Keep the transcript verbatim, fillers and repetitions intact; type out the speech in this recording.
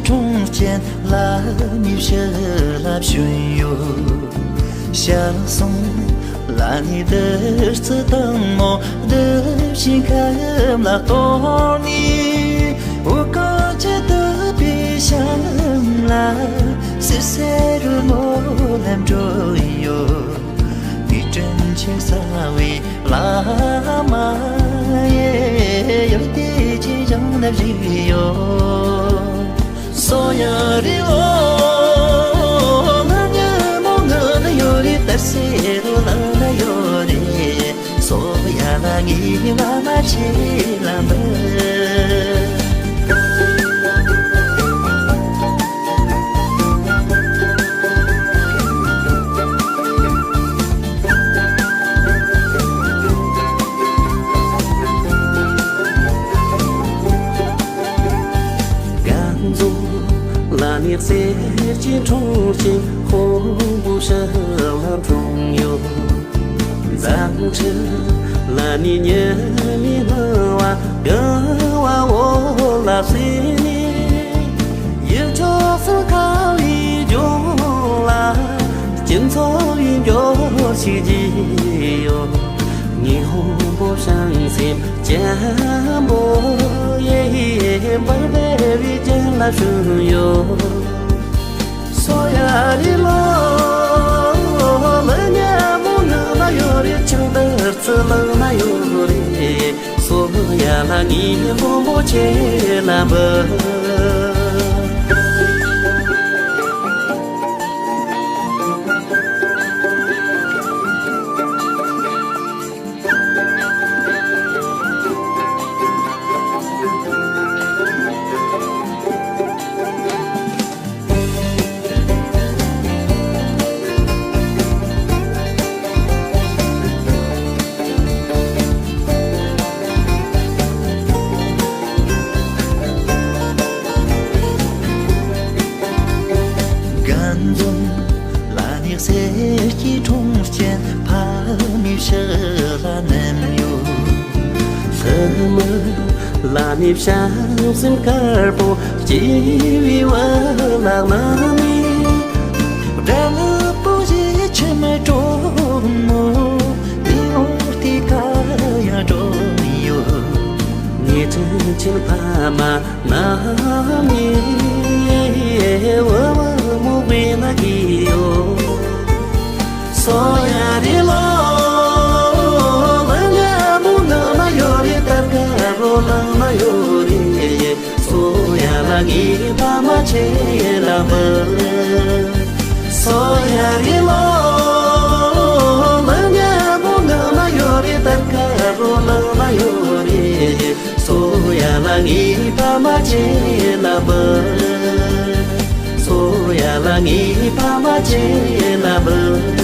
གྲོང་ཁྱེར་ལ་ནི་ཕྱི་ལ་བྱོན་ཡོད། ཞལ་གསུང་ལ་ནི་བདུད་རྩི་དང་མོ་བདུད་བཞིན་ཁམས་ལ་གཏོར་ནས། འོ་གོ་ཅི་བདུད་པའི་ཞལ་ལ་སི་སེ་རུ་མོ་ལ་འགྲོ་ཡོད། ངའི་དྲིན་ཆེན་གསང་བའི་བླ་མ་ཡེ། ཡོད་དེ་ཅི་བྱུང་ན་བཞུགས་ཡོད། སོ་ཡ་རི་ལོ་ང་ཉ་མོ་ང་ན་ཡོད་རེད། ད་སེ་རུ་ལ་ན་ཡོད་རེད། སོ་ཡ་ལ་ངའི་བླ་མ་ཆེ་ལ་འབུལ། གངས་ལྗོངས་ལ་ནི་གསེར་གྱི་འཁྲུངས་ཤིང་། ཕུང་པོ་ཞལ་ལ་འཁྲུངས་ཡོད། མཛངས་ཁྲི་ལ་ནི་ཉི་མའི་སྣང་བ། གང་བ་འོད་ལ་གསལ་ནས། ཡུལ་ཕྱོགས་སུ་ཁ་བའི་ལྗོངས་ལ། སྐྱིད་མཚོ་ཡི་འབྱོར་ཞིག་བགྱིས་ཡོད། ངའི་ཕུང་པོ་བྱང་སེམས་སྐྱེན་པོ་ཡེ། འབར་བའི་རྒྱན་ལ་ཞོན་ཡོད། སོ་ཡ་རི་ལོ་ལ་ཉ་མོ་ང་ན་ཡོད་རེད། ཆང་དར་ཚི་ལང་ན་ཡོད་རེད། སོ་ཡ་ལ་ངའི་བུ་མོ་ཁྱེད་ལ་འབུལ། གངས་ལྗོངས་ལ་ནི་གསེར་གྱི་འཁྲུངས་སྐྱེན། ཕ་མའི་ཕྱི་ལ་བསྣམས་ཡོད། ལྷ་མོ་ལ་ནི་བྱམས་སེམས་དཀར་པོ། སྐྱེ་བའི་བུ་ལག་ན་ནི། སྦྲ་ནག་པོ་ཞིག་ཁྱིམ་སྒྲོལ་མོ། དེ་འོག་ཏུ་ཁ་ཡང་སྒྲོལ་ཡོད། ངའི་དྲིན་ཆེན་ཕ་མ་རྣམས་ནི། འོ་འོ་མོ་བའི་ན་གི་ཡོད། སོ་ཡ་རི་ལོ་ལ་ཉ་མོ་ང་ན་ཡོད་རེད། དར་དཀར་རོ་ལ་ན་ཡོད་རེད། སོ་ཡ་ལ་ངའི་ཕ་མ་ཁྱེད་ལ་འབུལ། སོ་ཡ་རི་ལོ་ལ་ཉ་མོ་ང་ན་ཡོད་རེད། དར་དཀར་རོ་ལ་ན་ཡོད་རེད། སོ་ཡ་ལ་ངའི་ཕ་མ་ཁྱེད་ལ་འབུལ། སོ་ཡ་ལ་ངའི་ཕ་མ་ཁྱེད་ལ་འབུལ།